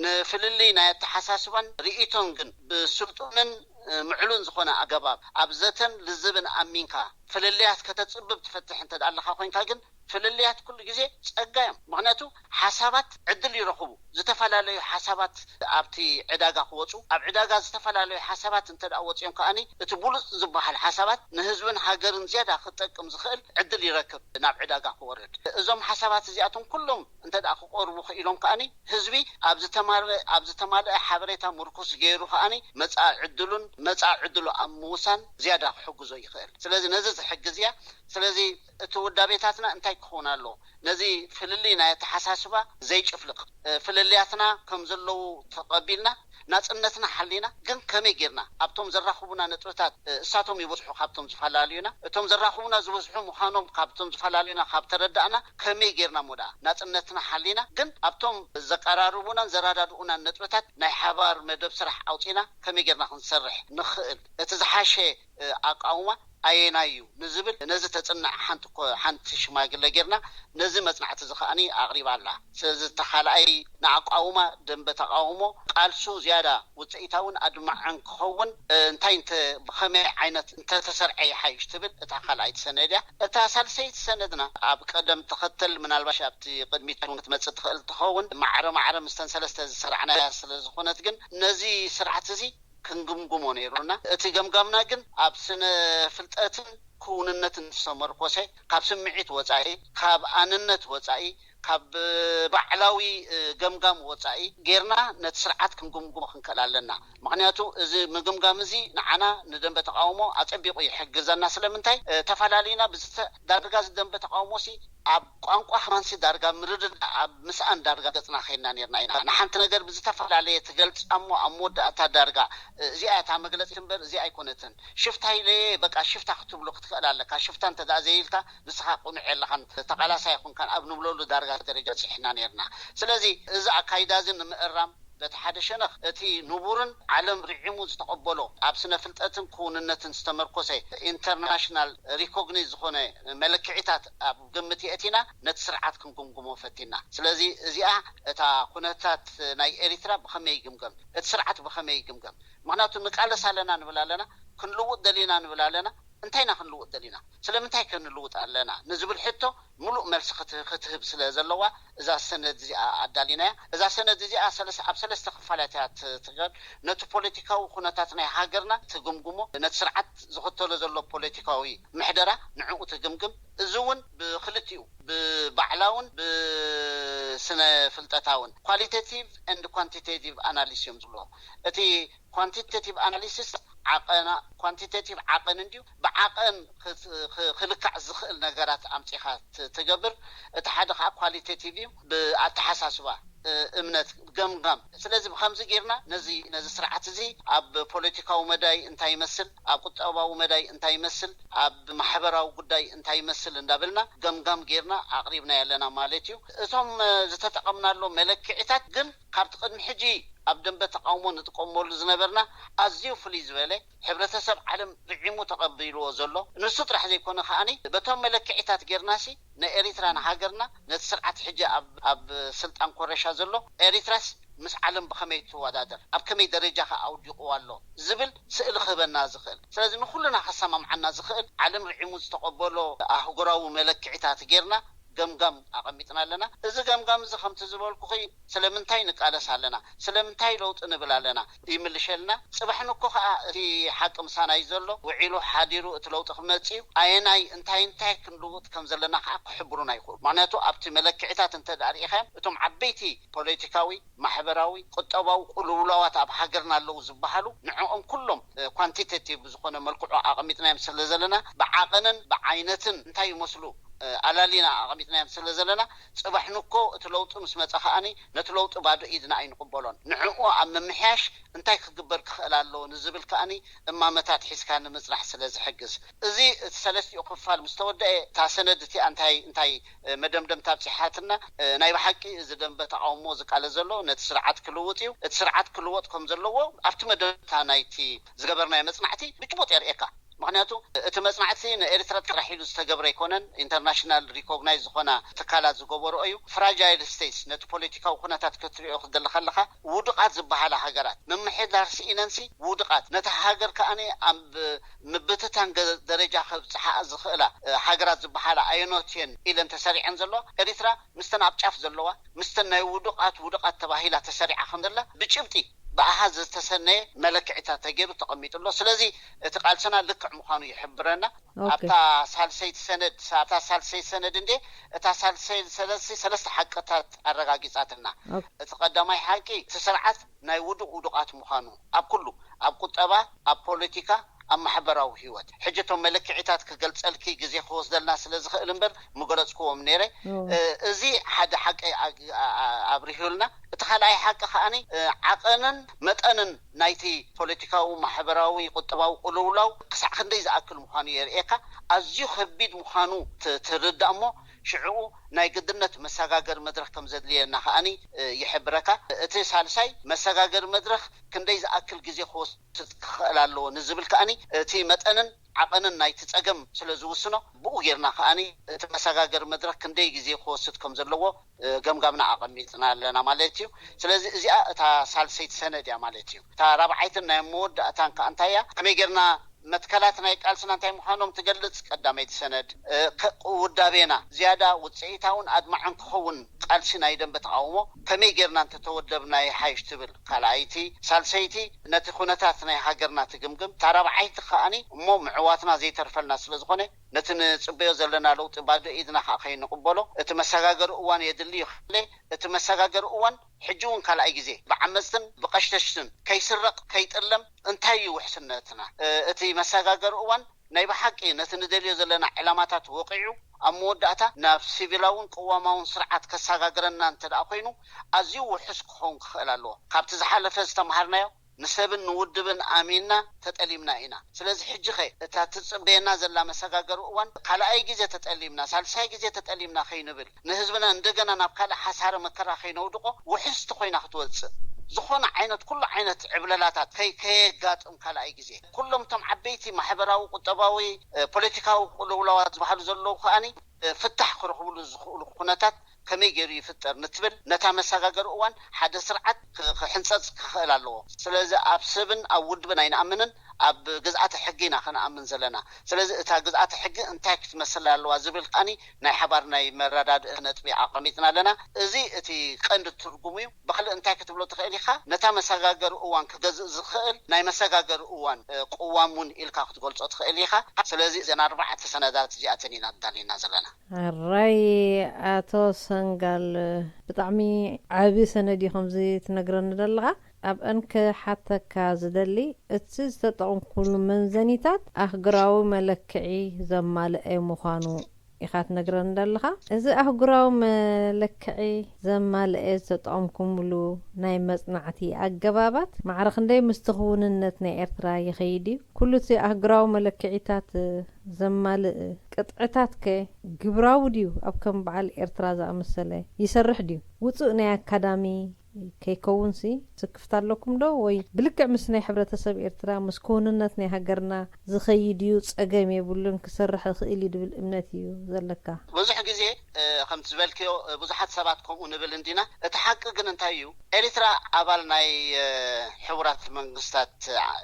ንፍልልይ ናይ ኣተሓሳስባን ርእይቶን ግን ብስልጡንን ምዕሉን ዝኾነ ኣገባብ ኣብ ዘተን ልዝብን ኣሚንካ ፍልልያት ከተጽብብ ትፈትሕ እንተ ደኣ ኣለኻ ኮይንካ ግን ፍልልያት ኩሉ ግዜ ጸጋ እዮም። ምክንያቱ ሓሳባት ዕድል ይረኽቡ። ዝተፈላለዩ ሓሳባት ኣብቲ ዕዳጋ ክወፁ ኣብ ዕዳጋ ዝተፈላለዩ ሓሳባት እንተ ደኣ ወፅኦም ከዓኒ እቲ ብሉፅ ዝበሃል ሓሳባት ንህዝብን ሃገርን ዝያዳ ክጠቅም ዝኽእል ዕድል ይረክብ ናብ ዕዳጋ ክወርድ። እዞም ሓሳባት እዚኣቶም ኩሎም እንተ ደኣ ክቆርቡ ክኢሎም ከዓኒ ህዝቢ ኣብ ዝተማልአ ሓበሬታ ምርኩስ ገይሩ ከዓኒ መፃኢ ዕድሉን መፃኢ ዕድሉ ኣብ ምውሳን ዝያዳ ክሕግዞ ይኽእል። ስለዚ ነዚ ዝሕግዝ እያ። ስለዚ እቲ ውዳቤታትና እንታይ ክኸውን ኣለዎ? ነዚ ፍልልይ ናይ ኣተሓሳስባ ዘይጭፍልቕ፣ ፍልልያትና ከም ዘለዉ ተቐቢልና ናጽነትና ሓሊና ግን ከመይ ጌርና ኣብቶም ዘራኽቡና ነጥብታት እሳቶም ይበዝሑ ካብቶም ዝፈላለዩና እቶም ዘራኽቡና ዝበዝሑ ምዃኖም ካብቶም ዝፈላለዩና ካብ ተረዳእና ከመይ ጌርና እሞ ደኣ ናጽነትና ሓሊና ግን ኣብቶም ዘቀራርቡናን ዘረዳድኡናን ነጥብታት ናይ ሓባር መደብ ስራሕ ኣውጺና ከመይ ጌርና ክንሰርሕ ንኽእል እቲ ዝሓሸ ኣቃውማ ኣየናይ እዩ ንዝብል ነዚ ተፅንዕ ሓንቲ ሽማግለ ጌርና ነዚ መፅናዕቲ እዚ ከዓኒ ኣቕሪባ ኣላ። ስለዚ ተኻልኣይ ንኣቃውማ ደንበ ተቃውሞ ቃልሱ ዝያዳ ውፅኢታውን ኣድማዕን ክኸውን እንታይ ብኸመይ ዓይነት እንተተሰርዐ ይሓይሽ ትብል እታ ካልኣይቲ ሰነድ እያ። እታ ሳልሰይቲ ሰነድና ኣብ ቀደም ተኸተል ምናልባሽ ኣብቲ ቅድሚት እውን ክትመፅእ ትኽእል ትኸውን ማዕረ ማዕረ ምስተን ሰለስተ ዝሰራዕናያ ስለ ዝኾነት ግን ነዚ ስርዓት እዚ ክንግምግሞ ነይሩና። እቲ ገምጋምና ግን ኣብ ስነ ፍልጠትን ክውንነትን ዝተመርኮሰ፣ ካብ ስምዒት ወጻኢ፣ ካብ ኣንነት ወጻኢ፣ ካብ ባዕላዊ ገምጋም ወጻኢ ጌርና ነቲ ስርዓት ክንግምግሞ ክንክእል ኣለና። ምክንያቱ እዚ ምግምጋም እዚ ንዓና ንደንበ ተቃውሞ ኣጸቢቑ ይሕግዘና። ስለምንታይ ተፈላለዩና ብዝተ ዳርጋ እዚ ደንበ ተቃውሞ ሲ ኣብ ቋንቋ ከማንሲ ዳርጋ ምርድዳእ ኣብ ምስኣን ዳርጋ ገጽና ከይና ነርና ኢና። ንሓንቲ ነገር ብዝተፈላለየ ትገልጻ እሞ ኣብ መወዳእታ ዳርጋ እዚኣ እታ መግለጺት እምበር እዚኣ ኣይኮነትን። ሽፍታ ኢለ በቃ ሽፍታ ክትብሎ ክትክእል ኣለካ። ሽፍታ እንተ ደኣ ዘይልካ ንስኻ ቁኑዕ የለኻን ተቓላሳይ ኣይኮንካን ኣብ ንብለሉ ዳርጋ ደረጃ በፂሕና ነርና። ስለዚ እዚ ኣካይዳ እዚ ንምእራም በቲ ሓደ ሸነኽ እቲ ንቡርን ዓለም ርዒሙ ዝተቐበሎ ኣብ ስነ ፍልጠትን ክውንነትን ዝተመርኮሰ ኢንተርናሽናል ሪኮግኒዝ ዝኾነ መለክዒታት ኣብ ግምት የእቲና ነቲ ስርዓት ክንግምግሞ ፈቲና። ስለዚ እዚኣ እታ ኩነታት ናይ ኤሪትራ ብኸመይ ይግምገም፣ እቲ ስርዓት ብኸመይ ይግምገም? ምክንያቱ ንቃለስ ኣለና ንብል ኣለና፣ ክንልውጥ ደሊና ንብል ኣለና። እንታይ ኢና ክንልውጥ ደሊና? ስለምንታይ ከ ንልውጥ ኣለና ንዝብል ሕቶ ምሉእ መልሲ ክትህብ ስለ ዘለዋ እዛ ሰነድ እዚኣ ኣዳሊናያ። እዛ ሰነድ እዚኣ ኣብ ሰለስተ ክፋላት እያ ትገር። ነቲ ፖለቲካዊ ኩነታት ናይ ሃገርና ትግምግሞ፣ ነቲ ስርዓት ዝኽተሎ ዘሎ ፖለቲካዊ ምሕደራ ንዕኡ ትግምግም። እዚ እውን ብክልቲኡ ብባዕላውን ብስነ ፍልጠታውን ኳሊቴቲቭ ኤንድ ኳንቲቴቲቭ ኣናሊስ እዮም ዝብልዎ። እቲ ኳንቲቴቲቭ ኣናሊሲስ ዓቐና ኳንቲቴቲቭ ዓቐን እንድዩ። ብዓቐን ክልካዕ ዝኽእል ነገራት ኣምፂኻ ትገብር። እቲ ሓደ ከዓ ኳሊቴቲቭ እዩ፣ ብኣተሓሳስባ እምነት ገምጋም። ስለዚ ብከምዚ ጌርና ነዚ ነዚ ስርዓት እዚ ኣብ ፖለቲካዊ መዳይ እንታይ ይመስል፣ ኣብ ቁጠባዊ መዳይ እንታይ ይመስል፣ ኣብ ማሕበራዊ ጉዳይ እንታይ ይመስል እንዳበልና ገምጋም ጌርና ኣቕሪብና ኣለና ማለት እዩ። እቶም ዝተጠቐምናሎ መለክዕታት ግን ካብቲ ቅድሚ ሕጂ ኣብ ደንበ ተቃውሞ ንጥቀመሉ ዝነበርና ኣዝዩ ፍልይ ዝበለ፣ ሕብረተሰብ ዓለም ርዒሙ ተቐቢልዎ ዘሎ፣ ንሱ ጥራሕ ዘይኮነ ከዓኒ በቶም መለክዒታት ጌርናሲ ንኤሪትራ ንሃገርና ነቲ ስርዓት ሕጂ ኣብ ስልጣን ኮረሻ ዘሎ ኤሪትራስ ምስ ዓለም ብኸመይ ትወዳደር፣ ኣብ ከመይ ደረጃ ከ ኣውዲቕዋ ኣሎ ዝብል ስእሊ ክህበና ዝኽእል፣ ስለዚ ንኩልና ከሰማምዓና ዝኽእል ዓለም ርዒሙ ዝተቐበሎ ኣህጉራዊ መለክዒታት ጌርና ገምጋም ኣቐሚጥና ኣለና። እዚ ገምጋም እዚ ከምቲ ዝበልኩኺ ስለምንታይ ንቃለስ ኣለና፣ ስለምንታይ ለውጢ ንብል ኣለና ይምልሸልና። ፅባሕ ንኮ ከዓ እቲ ሓቂ ምሳናይ ዘሎ ውዒሉ ሓዲሩ እቲ ለውጢ ክመፅእ እዩ። ኣየናይ እንታይ እንታይ ክንልውጥ ከም ዘለና ከዓ ክሕብሩና ይኽእሉ። ምክንያቱ ኣብቲ መለክዕታት እንተ ርኢኻዮም እቶም ዓበይቲ ፖለቲካዊ፣ ማሕበራዊ፣ ቁጠባዊ ቅልውላዋት ኣብ ሃገርና ኣለዉ ዝበሃሉ ንዕኦም ኩሎም ኳንቲቴቲቭ ብዝኾነ መልክዑ ኣቐሚጥናዮም ስለ ዘለና ብዓቐንን ብዓይነትን እንታይ ይመስሉ ኣላሊና ኣቐሚጥናዮም ስለ ዘለና ፅባሕ ንኮ እቲ ለውጢ ምስ መፀ ከዓኒ ነቲ ለውጢ ባዶ ኢድና ኣይንቕበሎን። ንዕኡ ኣብ ምምሕያሽ እንታይ ክግበር ክኽእል ኣለዎ ንዝብል ከዓኒ እማመታት ሒዝካ ንምፅናሕ ስለ ዝሕግዝ። እዚ እቲ ሰለስቲኡ ክፋል ምስ ተወደአ እታ ሰነድ እቲኣ እንታይ እንታይ መደምደምታ ኣብፂሓትና። ናይ ብሓቂ እዚ ደንበ ተቃውሞ ዝቃለ ዘሎ ነቲ ስርዓት ክልውጥ እዩ። እቲ ስርዓት ክልወጥ ከም ዘለዎ ኣብቲ መደምደምታ ናይቲ ዝገበርናዮ መፅናዕቲ ብጭቡጥ የርእየካ። ምክንያቱ እቲ መፅናዕቲ ንኤርትራ ጥራሕ ኢሉ ዝተገብረ ኣይኮነን። ኢንተርናሽናል ሪኮግናይዝ ዝኾና ትካላት ዝገበርኦ እዩ። ፍራጃይል ስቴትስ ነቲ ፖለቲካዊ ኩነታት ክትሪኦ ክትደሊ ከለካ ውዱቃት ዝበሃላ ሃገራት ምምሕዳር ስኢነንሲ ውዱቃት ነቲ ሃገር ከኣኒ ኣብ ምብትታን ደረጃ ከብፅሓ ዝኽእላ ሃገራት ዝበሃላ ኣየኖት እየን ኢለን ተሰሪዐን ዘሎ ኤርትራ ምስተን ኣብ ጫፍ ዘለዋ ምስተን ናይ ውዱቃት ውዱቃት ተባሂላ ተሰሪዓ ከም ዘላ ብጭብጢ ብኣሃዝ ዝተሰነየ መለክዕታት ተገይሩ ተቐሚጡ ኣሎ። ስለዚ እቲ ቃልስና ልክዕ ምዃኑ ይሕብረና። ኣብታ ሳልሰይቲ ሰነድ ኣብታ ሳልሰይቲ ሰነድ እንዴ እታ ሳልሰይቲ ሰነድ ሰለስተ ሓቅታት ኣረጋጊጻትና። እቲ ቀዳማይ ሓቂ እቲ ስርዓት ናይ ውዱቅ ውዱቃት ምዃኑ ኣብ ኩሉ ኣብ ቁጠባ፣ ኣብ ፖለቲካ፣ ኣብ ማሕበራዊ ህይወት። ሕጂ እቶም መለክዒታት ክገልጸልኪ ግዜ ክወስደልና ስለ ዝኽእል እምበር ምገለጽክዎም ነይረ። እዚ ሓደ ሓቂ ኣብሪሁልና። እቲ ካልኣይ ሓቂ ከዓኒ ዓቐንን መጠንን ናይቲ ፖለቲካዊ፣ ማሕበራዊ፣ ቁጠባዊ ቅልውላው ክሳዕ ክንደይ ዝኣክል ምዃኑ የርእየካ። ኣዝዩ ከቢድ ምዃኑ ትርዳእ እሞ ሽዕኡ ናይ ግድነት መሰጋገሪ መድረኽ ከም ዘድልየና ከዓኒ ይሕብረካ። እቲ ሳልሳይ መሰጋገሪ መድረኽ ክንደይ ዝኣክል ግዜ ክወስድ ክኽእል ኣለዎ ንዝብል ከዓኒ እቲ መጠንን ዓቐንን ናይቲ ጸገም ስለ ዝውስኖ ብኡ ጌርና ከዓኒ እቲ መሰጋገሪ መድረኽ ክንደይ ግዜ ክወስድ ከም ዘለዎ ገምጋምና ኣቐሚጥና ኣለና ማለት እዩ። ስለዚ እዚኣ እታ ሳልሰይቲ ሰነድ እያ ማለት እዩ። እታ ራብዓይትን ናይ መወዳእታን ከኣ እንታይ እያ? ከመይ ጌርና መትከላት ናይ ቃልስና እንታይ ምዃኖም ትገልጽ ቀዳመይቲ ሰነድ። ውዳቤና ዝያዳ ውፅኢታውን ኣድማዕን ክኸውን ቃልሲ ናይ ደንበ ተቃውሞ ከመይ ጌርና እንተተወደብና ይሓይሽ ትብል ካልኣይቲ። ሳልሰይቲ ነቲ ኩነታት ናይ ሃገርና ትግምግም። እታ ራብዓይቲ ከኣኒ እሞ ምዕዋትና ዘይተርፈልና ስለ ዝኾነ ነቲ ንጽበዮ ዘለና ለውጢ ባዶ ኢድና ከኣ ከይንቕበሎ እቲ መሰጋገሪ እዋን የድሊ እዩ። እቲ መሰጋገሪ እዋን ሕጂ እውን ካልኣይ ግዜ ብዓመፅትን ብቐሽተሽትን ከይስረቕ ከይጥለም እንታይ እዩ ውሕስነትና? እቲ መሰጋገሪ እዋን ናይ ብሓቂ ነቲ ንደልዮ ዘለና ዕላማታት ወቒዑ ኣብ መወዳእታ ናብ ሲቪላውን ቅዋማውን ስርዓት ከሰጋግረና እንተ ደኣ ኮይኑ ኣዝዩ ውሑስ ክኸውን ክኽእል ኣለዎ። ካብቲ ዝሓለፈ ዝተምሃርናዮ ንሰብን ንውድብን ኣሚንና ተጠሊምና ኢና። ስለዚ ሕጂ ኸ እታ ትጽበየና ዘላ መሰጋገሪ እዋን ካልኣይ ግዜ ተጠሊምና፣ ሳልሳይ ግዜ ተጠሊምና ከይንብል፣ ንህዝብና እንደገና ናብ ካልእ ሓሳረ መከራ ከይነውድቆ ውሕስቲ ኮይና ክትወጽእ፣ ዝኾነ ዓይነት፣ ኩሉ ዓይነት ዕብለላታት ከይ-፣ ከየጋጥም ካልኣይ ግዜ፣ ኩሎም እቶም ዓበይቲ ማሕበራዊ፣ ቁጠባዊ፣ እ፣ ፖለቲካዊ ቅልውላዋት ዝበሃሉ ዘለዉ ከኣኒ፣ እ፣ ፍታሕ ክረኽብሉ ዝኽእሉ ኩነታት ከመይ ገይሩ ይፍጠር ንትብል፣ ነታ መሰጋገሪ እዋን ሓደ ስርዓት ክ-፣ ክሕንጸጽ ክኽእል ኣለዎ። ስለዚ ኣብ ሰብን ኣብ ውድብን ኣይንኣምንን፣ ኣብ ግዝኣተ ሕጊ ኢና ክንኣምን ዘለና። ስለዚ እታ ግዝኣተ ሕጊ እንታይ ክትመስል ኣለዋ ዝብል ከኣኒ ናይ ሓባር ናይ መረዳድኢ ነጥቢ ኣቐሚጥና ኣለና። እዚ እቲ ቀንዲ ትርጉሙ እዩ። ብኻልእ እንታይ ክትብሎ ትኽእል ኢኻ? ነታ መሰጋገሪ እዋን ክገዝእ ዝኽእል ናይ መሰጋገሪ እዋን፣ እ፣ ቅዋም እውን ኢልካ ክትገልጾ ትኽእል ኢኻ። ስለዚ እዘን ኣርባዕተ ሰነዳት እዚኣተን ኢና ኣዳሊና ዘለና። ኣራይ፣ ኣቶ ሰንጋል፣ ብጣዕሚ ዓቢ ሰነድ እዩ ከምዚ ትነግረኒ ዘለኻ። ኣብአን ክሓተካ ዝደሊ፣ እቲ ዝተጠቕምኩሉ መንዘኒታት ኣህጉራዊ መለክዒ ዘማልአ ምዃኑ ኢኻ ትነግረኒ ዘለኻ። እዚ ኣህጉራዊ መለክዒ ዘማልአ ዝተጠቐምኩምሉ ናይ መጽናዕቲ ኣገባባት ማዕረ ክንደይ ምስቲ ክውንነት ናይ ኤርትራ ይኸይድ እዩ? ኩሉ እቲ ኣህጉራዊ መለክዒታት ዘማልእ ቅጥዕታት ከ ግብራዊ ድዩ? ኣብ ከም በዓል ኤርትራ ዝኣመሰለ ይሰርሕ ድዩ? ውጹእ ናይ ኣካዳሚ ከይከውንሲ ስክፍታ ኣለኩም ዶ? ወይ ብልክዕ ምስ ናይ ሕብረተሰብ ኤርትራ፣ ምስ ክውንነት ናይ ሃገርና ዝኸይድ እዩ፣ ጸገም የብሉን፣ ክሰርሕ ይኽእል እዩ ድብል እምነት እዩ ዘለካ? ብዙሕ ግዜ፣ እ፣ ከምቲ ዝበልክዮ፣ እ፣ ብዙሓት ሰባት ከምኡ ንብል እንዲና። እቲ ሓቂ ግን እንታይ እዩ? ኤሪትራ ኣባል ናይ፣ እ፣ ሕቡራት መንግስታት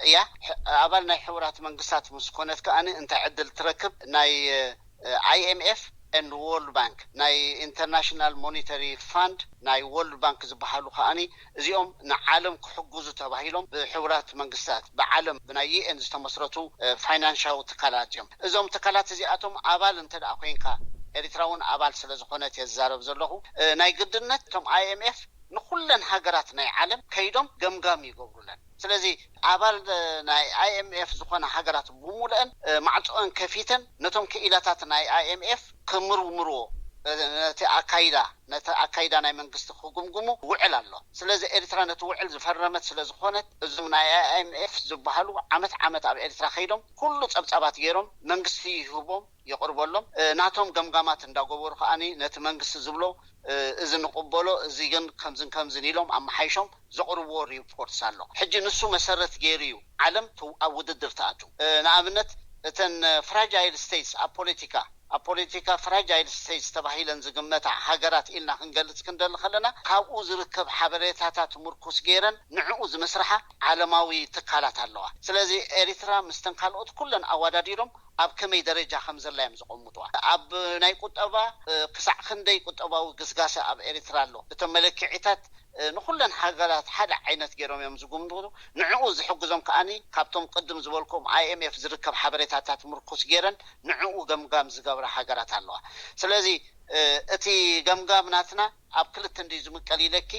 እያ። ሕ-፣ ኣባል ናይ ሕቡራት መንግስታት ምስ ኮነት ከኣኒ እንታይ ዕድል ትረክብ? ናይ፣ እ፣ ኣይ ኤም ኤፍ ኤንድ ወርልድ ባንክ፣ ናይ ኢንተርናሽናል ሞኒተሪ ፋንድ፣ ናይ ወርልድ ባንክ ዝበሃሉ ከኣኒ እዚኦም ንዓለም ክሕግዙ ተባሂሎም ብሕቡራት መንግስታት፣ ብዓለም፣ ብናይ ዩ ኤን ዝተመስረቱ፣ እ፣ ፋይናንሻዊ ትካላት እዮም። እዞም ትካላት እዚኣቶም ኣባል እንተ ደኣ ኮይንካ፣ ኤሪትራ እውን ኣባል ስለ ዝኾነት እየ ዝዛረብ ዘለኹ፣ እ፣ ናይ ግድነት እቶም ኣይ ኤም ኤፍ ንኹለን ሃገራት ናይ ዓለም ከይዶም ገምጋም ይገብሩለን። ስለዚ ኣባል፣ እ፣ ናይ ኣይ ኤም ኤፍ ዝኾና ሃገራት ብምሉአን፣ እ፣ ማዕጾአን ከፊተን ነቶም ክኢላታት ናይ ኣይ ኤም ኤፍ ክምርምርዎ፣ እ፣ ነቲ ኣካይዳ፣ ነቲ ኣካይዳ ናይ መንግስቲ ክግምግሙ ውዕል ኣሎ። ስለዚ ኤርትራ ነቲ ውዕል ዝፈረመት ስለ ዝኾነት፣ እዞም ናይ ኣይ ኤም ኤፍ ዝበሃሉ ዓመት ዓመት ኣብ ኤርትራ ከይዶም ኩሉ ጸብጻባት ገይሮም መንግስቲ ይህቦም፣ የቕርበሎም። እ፣ ናቶም ገምጋማት እንዳገበሩ ከኣኒ ነቲ መንግስቲ ዝብሎ፣ እ፣ እዚ ንቕበሎ፣ እዚ ግን ከምዝን ከምዝን ኢሎም ኣመሓይሾም ዘቕርብዎ ሪፖርትስ ኣሎ። ሕጂ ንሱ መሰረት ገይሩ እዩ ዓለም ትው-፣ ኣብ ውድድር ትኣቱ። እ፣ ንኣብነት እተን ፍራጃይል ስቴትስ ኣብ ፖለቲካ፣ ኣብ ፖለቲካ ፍራጃይል ስቴትስ ተባሂለን ዝግመታ ሃገራት ኢልና ክንገልጽ ክንደሊ ከለና፣ ካብኡ ዝርከብ ሓበሬታታት ምርኩስ ገይረን ንዕኡ ዝመስርሓ ዓለማዊ ትካላት ኣለዋ። ስለዚ ኤሪትራ ምስተን ካልኦት ኩለን ኣወዳዲሮም ኣብ ከመይ ደረጃ ከም ዘላ እዮም ዘቐምጥዋ። ኣብ ናይ ቁጠባ፣ እ፣ ክሳዕ ክንደይ ቁጠባዊ ግስጋሰ ኣብ ኤሪትራ ኣሎ። እቶም መለክዒታት፣ እ፣ ንኹለን ሃገራት ሓደ ዓይነት ገይሮም እዮም ዝግምቱ። ንዕኡ ዝሕግዞም ከኣኒ ካብቶም ቅድም ዝበልኩም ኣይ ኤም ኤፍ ዝርከብ ሓበሬታታት ምርኩስ ገይረን ንዕኡ ገምጋም ዝገብራ ሃገራት ኣለዋ። ስለዚ፣ እ፣ እቲ ገምጋም ናትና ኣብ ክልተ እንድዩ ዝምቀል ኢለኪ፣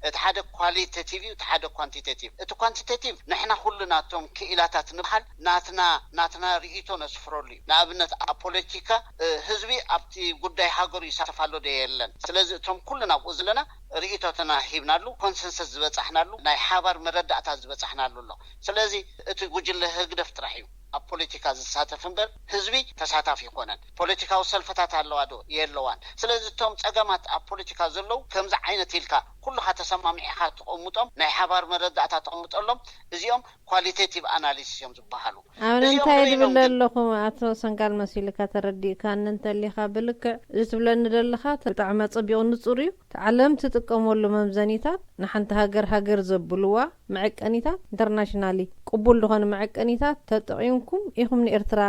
እቲ ሓደ ኳሊቴቲቭ እዩ፣ እቲ ሓደ ኳንቲቴቲቭ። እቲ ኳንቲቴቲቭ ንሕና ኩሉ ናቶም ክኢላታት ንበሃል ናትና፣ ናትና ርእይቶ ነስፍረሉ እዩ። ንኣብነት ኣብ ፖለቲካ፣ እ፣ ህዝቢ ኣብቲ ጉዳይ ሃገሩ ይሳተፍ ኣሎ ዶ የለን? ስለዚ እቶም ኩሉ ናብኡ ዘለና ርእይቶትና ሂብናሉ፣ ኮንሰንሰስ ዝበጻሕናሉ፣ ናይ ሓባር መረዳእታ ዝበጻሕናሉ ኣሎ። ስለዚ እቲ ጉጅለ ህግደፍ ጥራሕ እዩ ኣብ ፖለቲካ ዝሳተፍ እምበር ህዝቢ ተሳታፊ ይኮነን። ፖለቲካዊ ሰልፍታት ኣለዋ ዶ? የለዋን። ስለዚ እቶም ጸገማት ኣብ ፖለቲካ ዘለዉ ከምዚ ዓይነት ኢልካ ኩልኻ ተሰማሚዕኻ ትቐምጦም፣ ናይ ሓባር መረዳእታ ተቐምጠሎም፣ እዚኦም ኳሊቴቲቭ ኣናሊሲስ እዮም ዝበሃሉ። ኣነ እዚኦም እንታይ በይኖም ድብል ግን ኣለኹ፣ ኣቶ ሰንጋል፣ መሲልካ ተረዲእካኒ እንተሊኻ ብልክዕ እዚ ትብለኒ ዘለኻ ብጣዕሚ ኣጸቢቑ ንጹር እዩ። እቲ ዓለም ትጥቀመሉ መምዘኒታት ንሓንቲ ሃገር ሃገር ዘብልዋ መዐቀኒታት፣ ኢንተርናሽናሊ ቅቡል ዝኾነ መዐቀኒታት ተጠቒምኩም ኢኹም ንኤርትራ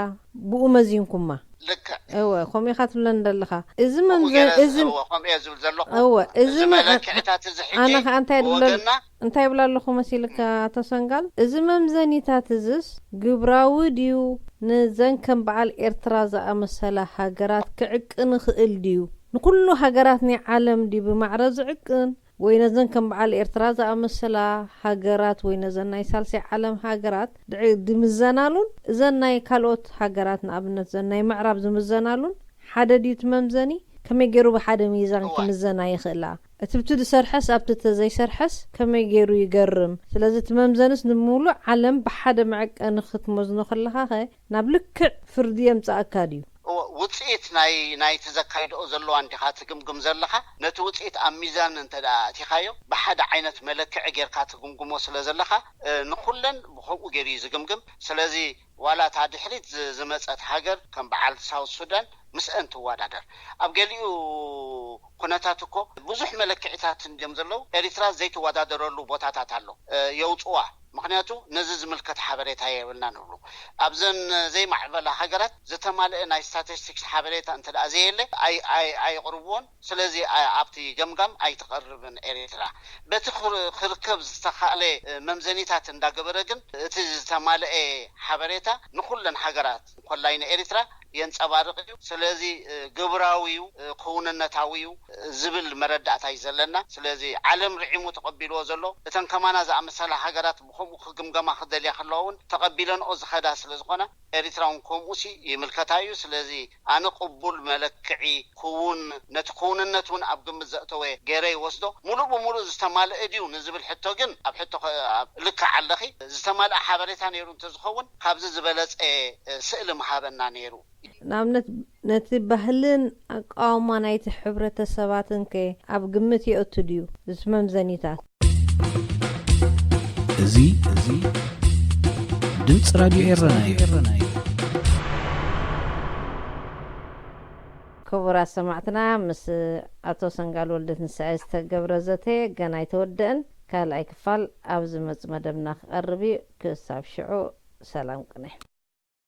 ብኡ መዚንኩማ። ልክዕ። እወ፣ ከምኡ ኢኻ ትብለኒ ዘለኻ። እዚ ከምኡ መምዘ-፣ ገይረ፣ እዚ እወ፣ ከምኡ እየ ዝብል ዘለኹ። እወ፣ እዚ እዚ መ-፣ መለክዕታት እዚ ሕጂ ኣነ ኸኣ እንታይ ድብለ-፣ ብወገንና እንታይ ይብላ ኣለኹ መሲልካ ኣቶ ሰንጋል? እዚ መምዘኒታት እዝስ ግብራዊ ድዩ? ንዘን ከም በዓል ኤርትራ ዝኣመሰላ ሃገራት ክዕቅን ይኽእል ድዩ? ንኩሉ ሃገራት ናይ ዓለም ድዩ ብማዕረ ዝዕቅን? ወይ ነዘን ከም በዓል ኤርትራ ዝኣመሰላ ሃገራት ወይ ነዘን ናይ ሳልሳይ ዓለም ሃገራት ድዕ-፣ ድምዘናሉን እዘን ናይ ካልኦት ሃገራት፣ ንኣብነት እዘን ናይ ምዕራብ ዝምዘናሉን ሓደ ድዩ እቲ መምዘኒ? ከመይ ገይሩ ብሓደ ሚዛን ክምዘና ይኽእላ? እቲ ብቲ ዝሰርሐስ ኣብቲ ተዘይሰርሐስ ከመይ ገይሩ ይገርም? ስለዚ እቲ መምዘንስ ንሙሉእ ዓለም ብሓደ መዐቀኒ ክትመዝኖ ከለኻኸ ናብ ልክዕ ፍርዲ የምጽኣካ ድዩ? እወ፣ ውፅኢት ናይ ናይቲ ዘካይድኦ ዘለዋ እንዲኻ ትግምግም ዘለኻ። ነቲ ውፅኢት ኣብ ሚዛን እንተ ደኣ ኣእቲኻዮ፣ ብሓደ ዓይነት መለክዒ ጌርካ ትግምግሞ ስለ ዘለኻ፣ ንኹለን ብኸምኡ ገይሩ እዩ ዝግምግም። ስለዚ ዋላ እታ ድሕሪት ዝመፀት ሃገር ከም በዓል ሳውት ሱዳን ምስአን ትወዳደር፣ ኣብ ገሊኡ ኩነታት እኮ ብዙሕ መለክዒታት እንድዮም ዘለዉ። ኤሪትራ ዘይትወዳደረሉ ቦታታት ኣሎ፣ የውፅዋ። ምክንያቱ ነዚ ዝምልከት ሓበሬታ የብልና ንብሉ። ኣብዘን ዘይማዕበላ ሃገራት ዝተማልአ ናይ ስታቲስቲክስ ሓበሬታ እንተ ደኣ ዘየለ ኣይቕርብዎን። ስለዚ ኣብቲ ገምጋም ኣይትቐርብን ኤሪትራ። በቲ ክርከብ ዝተኻእለ መምዘኒታት እንዳገበረ ግን እቲ ዝተማልአ ሓበሬታ ንኩለን ሃገራት እንኮላይ ንኤሪትራ የንጸባርቕ እዩ። ስለዚ ግብራዊ እዩ፣ ክውንነታዊ እዩ ዝብል መረዳእታ እዩ ዘለና። ስለዚ ዓለም ርዒሙ ተቐቢልዎ ዘሎ፣ እተን ከማና ዝኣመሰላ ሃገራት ብከምኡ ክግምገማ ክደልያ ከለዋ እውን ተቐቢለንኦ ዝኸዳ ስለ ዝኾና ኤሪትራ እውን ከምኡሲ ይምልከታ እዩ። ስለዚ ኣነ ቅቡል መለክዒ ክውን ነቲ ክውንነት እውን ኣብ ግምት ዘእተወ ገይረ ይወስዶ። ሙሉእ ብሙሉእ ዝተማልአ ድዩ ንዝብል ሕቶ ግን ኣብ ሕቶ ልክዕ ኣለኺ። ዝተማልአ ሓበሬታ ነይሩ እንተዝኸውን ካብዚ ዝበለፀ ስእሊ ምሃበና ነይሩ። ንኣብነት ነቲ ባህልን ኣቃውማ ናይቲ ሕብረተሰባትን ከ ኣብ ግምት የእቱ ድዩ እቲ መምዘኒታት? እዚ እዚ ድምፂ ራድዮ ኤረና እዩ። ክቡራት ሰማዕትና፣ ምስ ኣቶ ሰንጋል ወልደ ትንሳኤ ዝተገብረ ዘተ ገና ኣይተወደአን። ካልኣይ ክፋል ኣብ ዝመጽእ መደብና ክቐርብ እዩ። ክሳብ ሽዑ ሰላም ቅነ።